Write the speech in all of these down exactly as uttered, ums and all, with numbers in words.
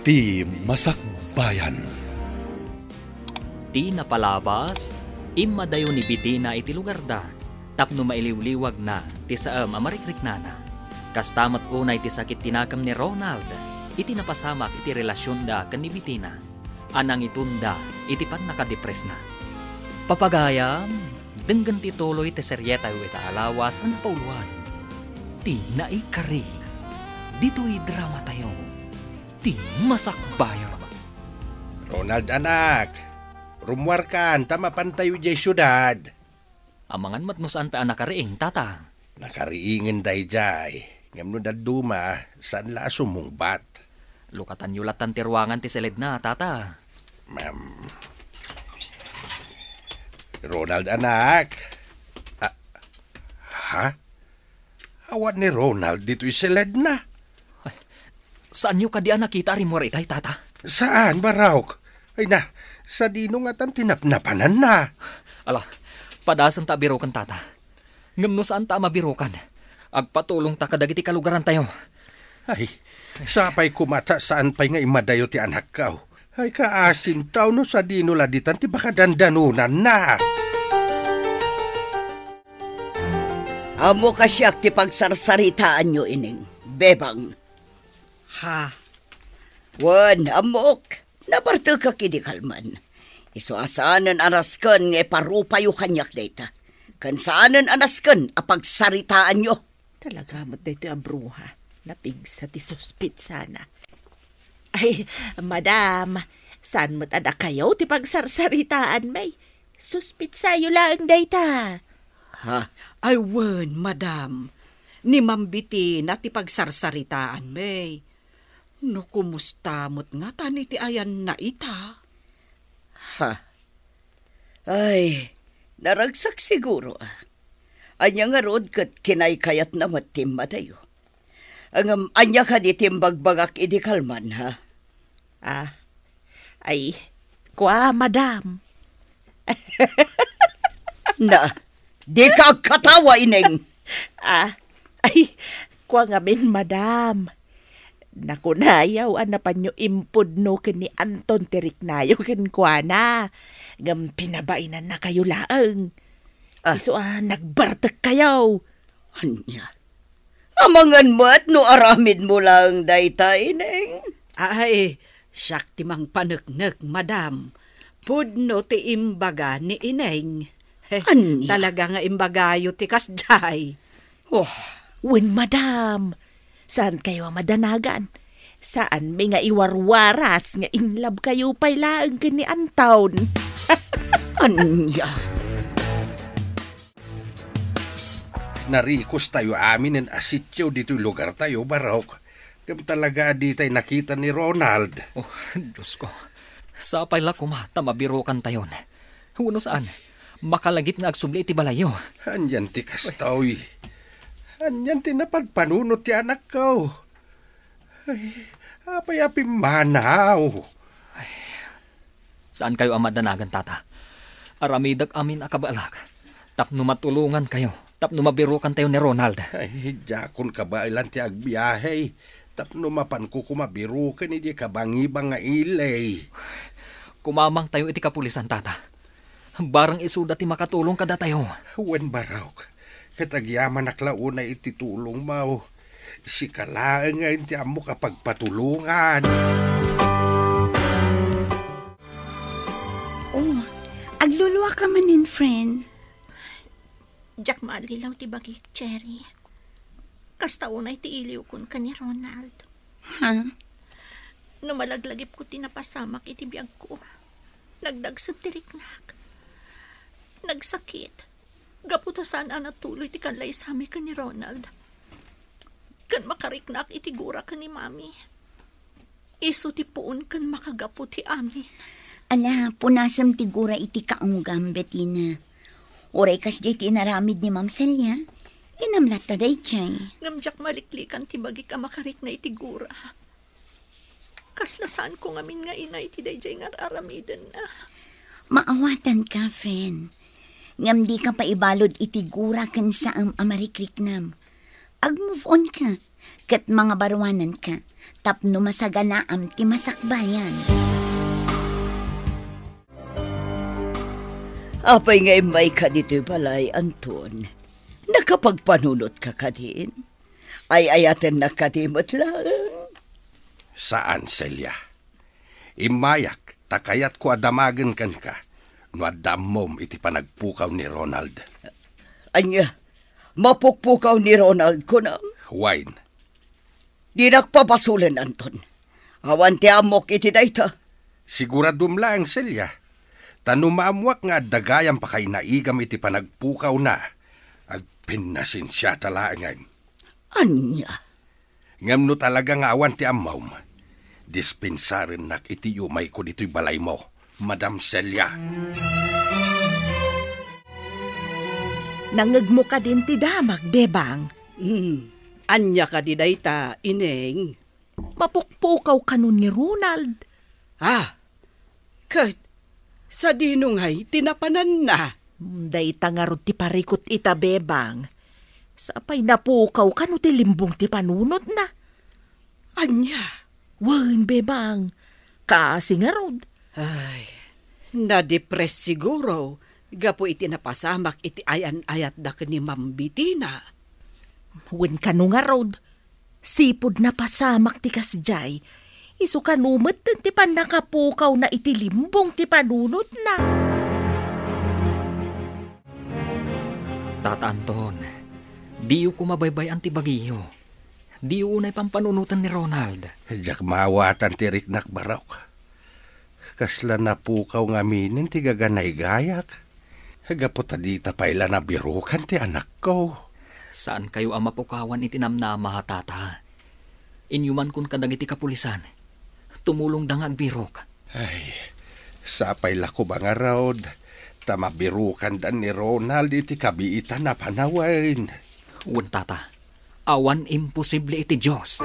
Ti Masakbayan. Ti napalabas, immadayo ni Betina iti lugarda tapno mailiwliwagna ti saem a marikriknana. Kasta met unay ti sakit ti nakemna ni Ronald iti napasamak iti relasionda ken ni Betina a nangitunda iti pannakadepresna. Papagayam, denggen ti tuloy ti serietayo ita a lawas a napauluan, ti Naikari. Ditoy dramatayo, ti Masakbayan. Ronald, anak, rummuarkan ta mapantayo idiay siudad. Amangan met no saan pay a nakariing, tata. Nakariingen daydiay, ngem no dadduma, saan la a sumungbat. Lukatanyo latan ti ruangan ti siledna, tata. Ma'am. Ronald, anak. Ah, ha? Awan ni Ronald ditoy siledna. Ay, saanyo kadi a nakita a rimmuar itay, tata? Saan, Barok? Ay na, sadino ngatan ti napnapananna? Ala, padasenta a biroken, tata. Ngem no saanta a mabirokan, agpatulongta kadagiti kalugarantayo. Ay, sapay koma ta saan pay nga immadayo ti anakko. Ay, kaasintaw no sadino la ditan ti pakadandanonanna. Ammok a siak ti pagsarsaritaanyo, Ineng. Bebang. Ha? Wen, ammok. Nabartekak idi kalman. Isu a saanen a nasken nga iparupayo kaniak dayta. Ken saanen a nasken a pagsaritaanyo. Talaga met daytoy a bruha. Napigsa ti suspitsana. Ay, madam, saan met a dakayo ti pagsarsaritaanmi? Suspitsayo laeng dayta. Ha? Ay, wen, madam. Ni Ma'am Betina ti pagsarsaritaanmi. No kumusta met ngatan iti ayanna ita? Ha? Ay, naragsak siguro, a. Ania ngarud ket kinaykayatna met ti immadayo? Ngem ania kadi ti imbagbagak idi kalman, ha? Ah, ay, kua, madam. Na, dika agkatawa, Ineng. Ah, ay, kua ngamin, madam. Nakunayo a napanyo impudno ken ni Anton ti riknayo kenkuana. Ngem pinabainannakayo laeng. Ah. Isu a nagbartekkayo. Ania? Amangan met no aramidmo laeng dayta, Ineng? Ay, siak ti mangpaneknek, madam. Pudno ti imbaga ni Ineng. He, ania? Talaga nga imbagayo ti kasdiay. Oh. Wen, madam. Saankayo a madanagan. Saanmi nga iwarwaras nga in love kayo pay laeng ken ni Anton. Ania? Narikostayo aminen a sitio ditoy lugartayo, Barok. Ngem talaga a ditay nakita ni Ronald. Oh, Diosko. Sapay la koma ta mabirokantayon. Wenno saan, makalagip nga agsubli iti balayyo. Anian ti kastoy? Anian ti napadpanunot ti anakko? Ay, apay a pimmanaw? Ay, saankayo a madanagan, tata. Aramidek amin a kabaelak tapno matulongankayo, tapno mabirokantayo ni Ronald. Ay, diakon kabaelan ti agbiahe tapno mapanko koma biroken idi kabangibang nga ili. Kumamangtayo iti kapulisan, tata. Barang isuda ti makatulong kadatayo. Wen, Barok, ket agyamanak la unay iti tulongmo. Sika laeng nga inti ammok a pagpatulongan. Oh, agluluaka manen, friend. Diak maallilaw ti bagik, Cherry. Kasta unay ti iliwkon ken ni Ronald. Ha? No malaglagipko ti napasamak iti biagko, nagdagsem ti riknak. Nagsakit. Gapu ta saan a natuloy ti kallaysami ken ni Ronald. Ken makariknak iti gura ken ni Mami. Isu ti puon ken makagapu ti amin. Ala, punasem ti gura iti kaunggam, Betina. Uray kasdiay ti inaramid ni Ma'am Celia, inam latta daydiay. Ngem diak maliklikan ti bagik a makarikna iti gura. Kasla saanko ngamin nga ina iti daydiay nga ar-aramidenna. Maawatanka, friend. Ngem dika paibalud iti gura ken saem a marikriknam. Ag-move on ka, ket mangabaruananka. Tapno masaganaam ti masakbayan. Apay nga immayka ditoy balay, Anton? Nakapagpanunotka kadin? Ay-ayatennak kadi met laeng? Saan, Celia. Immayak, ta kayatko a damagen kenka no adda ammom iti panagpukaw ni Ronald. Ania? Mapukpukaw ni Ronald, kunam? Wen. Dinak pabasolen, Anton. Awan ti ammok iti dayta. Siguradom laeng, Celia. Ta no maammoak nga adda gayam pakainaigam iti panagpukawna, agpinnasensiata laengen. Ania? Ngem no talaga nga awan ti ammom, dispensarennak iti umayko ditoy balaymo, Madam Celia. Nangngegmo kadin ti damag, Bebang? Hmm. Ania kadi dayta, Ineng? Mapukpukaw kano ni Ronald. Ah, ket sadino ngay ti napananna? Hmm, dayta ngarud ti parikut ita, Bebang. Sapay napukaw kano ti limbong ti panunotna. Ania? Wen, Bebang. Kaasi ngarud. Ay, nadepres siguro gapu iti napasamak iti ayan-ayatda ken ni Ma'am Betina. Wen kano ngarud, sipud napasamak ti kasdiay, isu kano met ti pannakapukawna iti limbong ti panunotna. Tata Anton, diyo koma baybay-an ti bagiyo. Diyo unay pampanunoten ni Ronald. Diak maawatan ti riknak, Barok. Kasla napukaw ngaminen ti gaganaygayak. Gapu ta dita pay la nabirukan ti anakko. Saankayo a mapukawan iti namnama, Tata. Inyumankon kadagiti kapulisan. Tumulongda nga agbirok. Ay, sapay la koma ngarud, ta mabirukanda ni Ronald iti kabiitan a panawen. Wen, Tata, awan imposible iti Dios.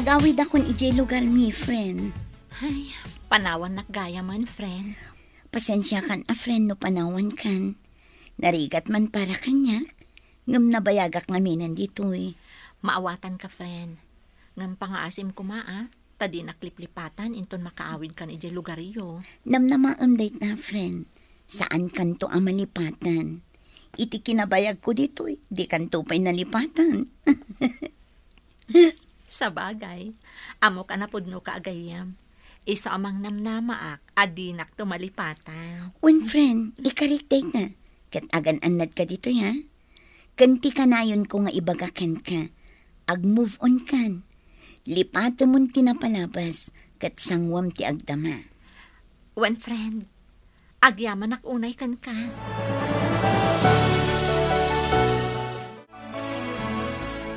Agawidakon idiay lugarmi, friend. Ay, panawannak gayamen, friend. Pasensiakan a, friend, no panawankan. Narigat man para kaniak, ngem nabayagak ngaminen ditoy. Maawatanka, friend. Ngem pangaasim koma, a, ta dinak liplipatan inton makaawidkan idiay lugaryo. Namnamaem dayta, friend. Saankanto a malipatan. Iti kinabayagko ditoy, dikanto pay nalipatan. Sabagay, ammok a napudnoka a gayyem. Isu a mangnamnamaak a dinakto malipatan. Wen, friend, ikarik dayta. Ket agan-annadka ditoy, ha? Ken ti kanayonko nga ibaga kenka, ag-move on kan. Lipatemon ti napalabas, ket sanguam ti agdama. Wen, friend, agyamanak unay kenka.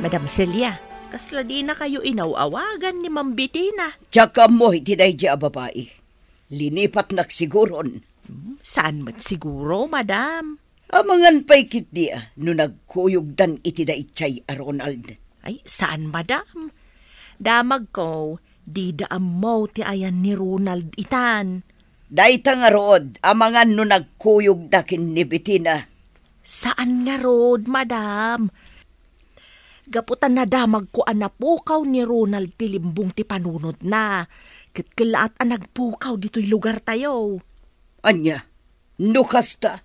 Madam Celia, kasla dinakayo inaw-awagan ni Ma'am Betina? Diak ammo iti daydi a babai. Linipatnak siguron. Hmm, saan met siguro, madam? Amangan pay ketdi a no nagkuyogdan iti daydiay a Ronald. Ay, saan, madam. Damagko, dida ammo ti ayan ni Ronald itan. Dayta ngarud, amangan no nagkuyogda ken ni Betina. Saan ngarud, madam. Gapu ta nadamagko a napukaw ni Ronald ti limbong ti panunotna, ket kellaat a nagpukaw ditoy lugartayo. Ania? No kasta,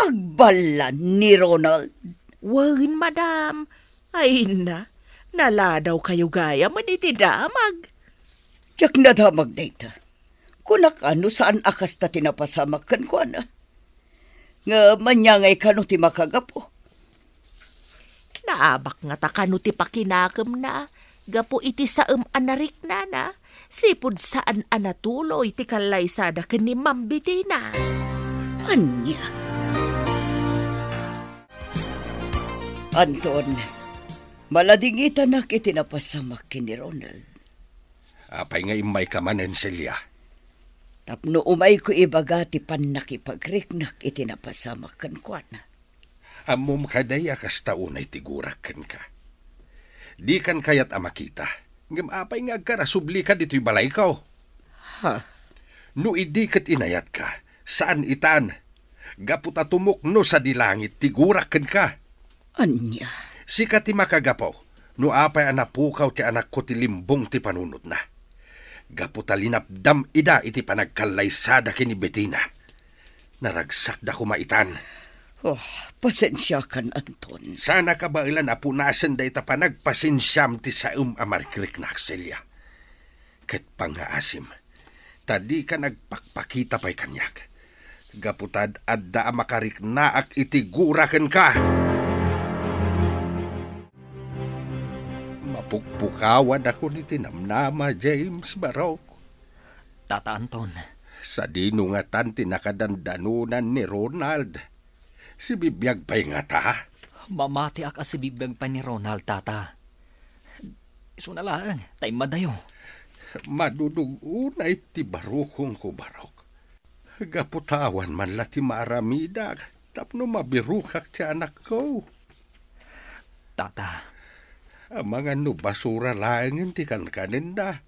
agballa ni Ronald? Wen, madam. Ay, na, naladawkayo gayamen iti damag. Diak nadamag dayta. Kunak a no saan a kasta ti napasamak kenkuana. Ngem ania ngay kano ti makagapu? Naabak ngata kano ti pakinakemna gapu iti saem a nariknana, sipud saan a natuloy ti kallaysada ken ni Ma'am Betina. Ania? Anton, maladingitanak iti napasamak ken ni Ronald. Apay nga immayka manen, Celia? Tapno umayko ibaga ti pannakipagriknak iti napasamak kenkuana. Ammom kadi a kasta unay ti gurak kenka. Dikan kayat a makita, ngem apay nga agkarasublika ditoy balayko? Ha? No idi ket inayatka, saan itan. Gapu ta tumukno sadi langit ti gurak kenka. Ania? Sika ti makagapu no apay a napukaw ti anakko ti limbong ti panunotna. Gapu ta linapdam ida iti panagkallaysada ken ni Betina. Naragsakda koma itan. Oh, pasensiakan, Anton. Saan a kabaelan a punasen dayta panagpasensiam ti saem a marikriknak, Celia. Ket pangngaasim, ta dika nagpakpakita pay kaniak. Gapu ta ad-adda a makariknaak iti gura kenka. Mapukpukawanakon iti namnama, James Barok. Tata Anton. Sadino ngatan ti nakadandanonan ni Ronald? Sibibiag pay ngata? Mamatiak a sibibiag pay ni Ronald, Tata. Isuna laeng, ta immadayo. Madudug unay ti barukongko, Barok. Gapu ta awan man la ti maaramidak tapno mabirukak ti anakko. Tata. Amangan no basura laengen ti kankanenna.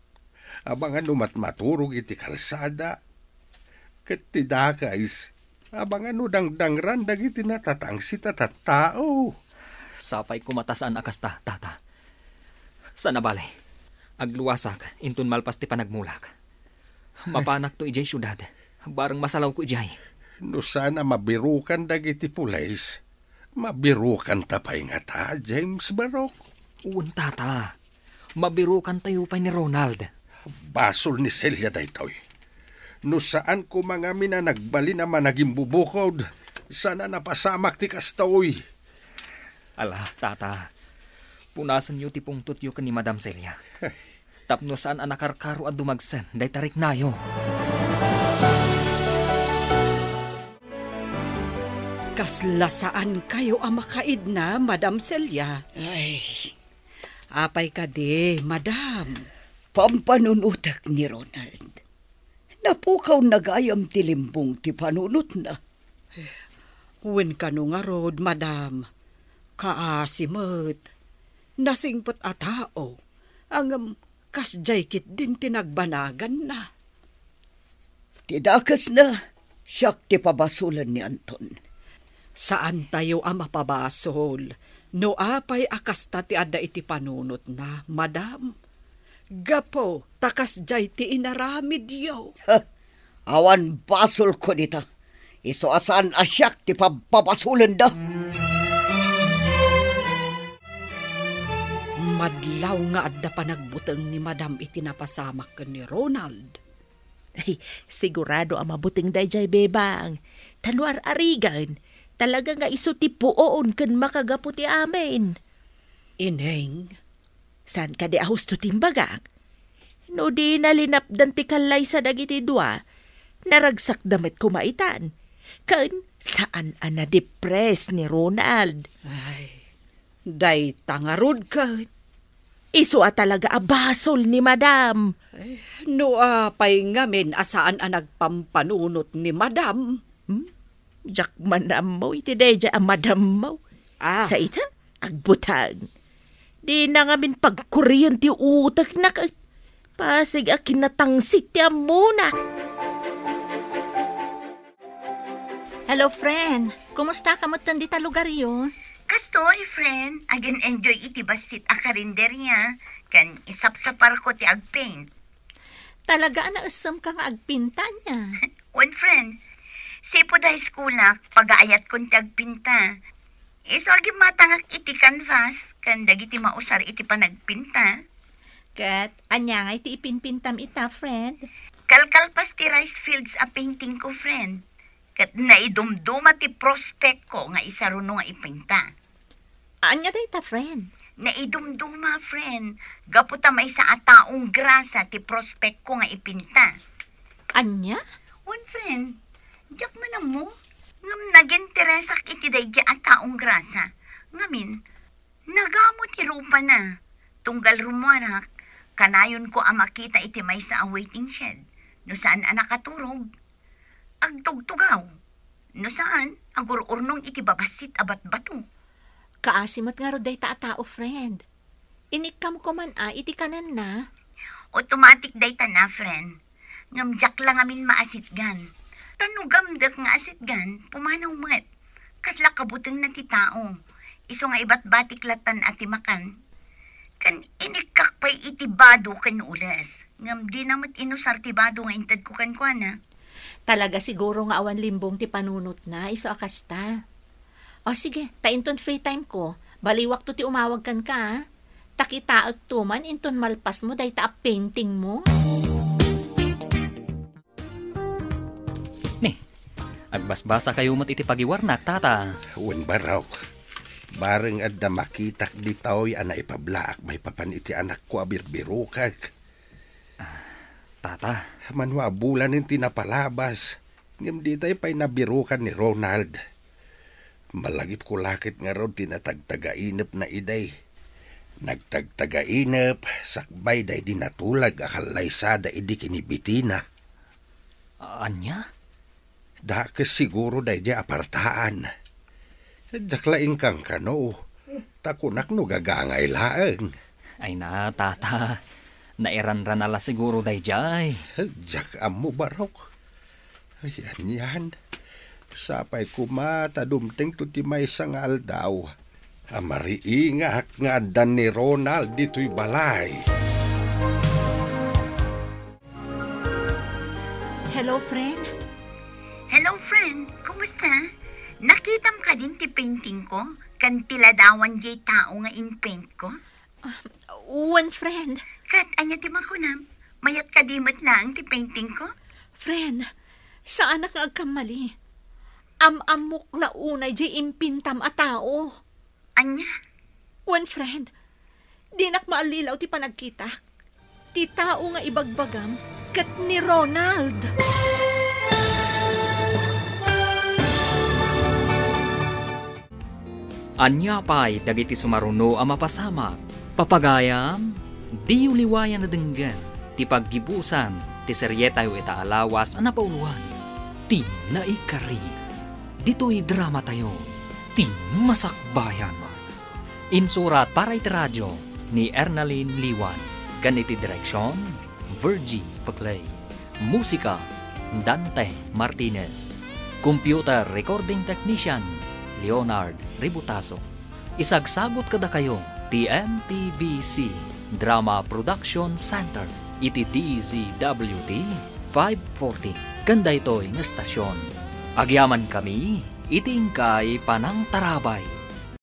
Amangan no matmaturog iti kalsada. Ket ti dakes, amangan no dangdangran dagiti natatangsit a tattao. Sapay koma ta saan a kasta, Tata. Sana bale, agluasak inton malpas ti panagmulak. Mapanakto idiay siudad, bareng masalawko idiay. No saan a mabirukan dagiti pulis, mabirukanta pay ngata, James Barok? Wen, Tata. Mabirukantayo pay ni Ronald. Basol ni Celia daytoy. No saan koma ngamin a nagbalin a managimbubukod, saan a napasamak ti kastoy. Ala, Tata. Punasenyo ti pungtotyo ken ni Madam Celia. Tapno saan a nakarkaro a dumagsen dayta riknayo. Kasla saankayo a makaidna, Madam Celia. Ay, apay kadi, Madam? Pampanunotek ni Ronald. Napukawna gayam ti limbong ti panunotna. Wen kano ngarud, Madam, kaasi met. Nasingpet a tao, ngem kasdiay ketdin ti nagbanaganna. Ti dakesna, siak ti pabasolen ni Anton. Saantayo a mapabasol no apay a kasta ti adda iti panunotna, Madam. Gapu ta kasdiay ti inaramidyo. Ha! Awan basolko dita. Isu a saan a siak ti pabpabasolenda. Madlaw nga adda panagbuteng ni Madam iti napasamak ken ni Ronald. Ay, sigurado a mabuteng daydiay, Bebang. Ta no ar-arigan, talaga nga isu ti puon ken makagapu ti amin. Ineng, saan kadi a husto ti imbagak? No dina linapdan ti kallaysa dagiti dua, naragsakda met koma itan. Ken saan a nadepres ni Ronald. Ay, dayta ngarud ket. Isu a talaga a basol ni Madam. Eh, no apay ngamin a saan a nagpampanunot ni Madam? Hmm? Diak man ammo iti daydiay a madammo. Ah. Sa ita, agbutang. Dina ngamin pagkurian ti utekna ket pasig a kinatangsit ti ammona. Hello, friend. Kumusta ka metten dita lugaryo? Kastoy, friend. Agin-enjoy iti bassit a karinderya. Ken isapsaparko ti agpaint. Talaga a naesemka nga agpinta ania? Wen, friend. Sipud high schoolak, pagaayatkon ti agpinta. Isu a gimmatangak iti canvas ken dagiti mausar iti panagpinta. Ket ania ngay ti ipinpintam ita, friend? Kalkalpas ti rice fields a paintingko, friend. Ket naidumduma ti prospectko nga isaruno nga ipinta. Ania dayta, friend? Naidumduma, friend. Gapu ta maysa a taong grasa ti prospectko nga ipinta. Ania? Wen, friend. Diak man ammo. Ngem naginteresak iti daydiay a taong grasa. Ngamin, nagamo ti rupana. Tunggal rummuarak, kanayonko a makita iti maysa a waiting shed. No saan a nakaturog, agtugtugaw. No saan, agur-urnong iti babassit a batbato. Kaasi met ngarud dayta a tao, friend. Inikkam ko man a iti kanenna. Automatic dayta na, friend. Ngem diak la ngamin maasitgan. Ta no gamdek nga asitgan, pumanaw met. Kasla kabutengna ti tao. Isu nga ibatbatik lattan a ti makan. Ken inikkak pay iti bado ken ules. Ngem dina met inusar ti bado nga intedko kenkuana. Talaga siguro nga awan limbong ti panunotna, isu a kasta. O sige, ta inton free time ko, baliwakto ti umawag kenka, a. Ta kitaekto man inton malpasmo dayta a painting mo. Ni, agbasbasakayo met iti pagiwarnak, tata. Wen, barok. Bareng adda makitak ditoy a naipablaak maipapan iti anakko a birbirokek. Tata. Mano a bulanen ti napalabas, ngem ditay pay nabirokan ni Ronald. Malagipko la ket ngarud ti natagtagainepna idi. Nagtagtagainep sakbay daydi natulag a kallaysada idi kinibitina. Ania? Dakes siguro daydi a partaan. Diak la inkankano, ta kunak no gagangay laeng. Ay na, tata. Nairanrana la siguro daydiay. Diak ammo, barok. Ay, anian. Sapay koma ta dumtengto ti maysa nga aldaw a mariingak nga adda ni Ronald ditoy balay. Hello, friend. Hello, friend. Kumusta? Nakitam kadin ti painting ko? Kan ti ladawan diay tao nga in-paint ko? Ah, wen, friend. Ket ania ti makunam? Mayat kadi met laeng ti painting ko? Friend, saanak nga agkammali. Am-ammok la unay diay impintam a tao. Ania? Wen, friend, dinak maallilaw ti panagkitak. Ti tao nga ibagbagam ket ni Ronald. Ania pay dagiti sumaruno a mapasamak? Papagayam, diyo liwayan a denggen ti paggibusan ti serietayo ita a lawas a napauloan, Ti Naikari. Ditoy dramatayo, Ti Masakbayan. Insurat para iti radio ni Ernalyn Liwan, ken iti direksion, Virgie Peclay. Musika, Dante Martinez. Computer recording technician, Leonard Ributaso. Isagsagut kadakayo ti M T B C Drama Production Center iti D Z W T five forty ken daytoy nga estasion. Agyamankami iti inkay panangtarabay.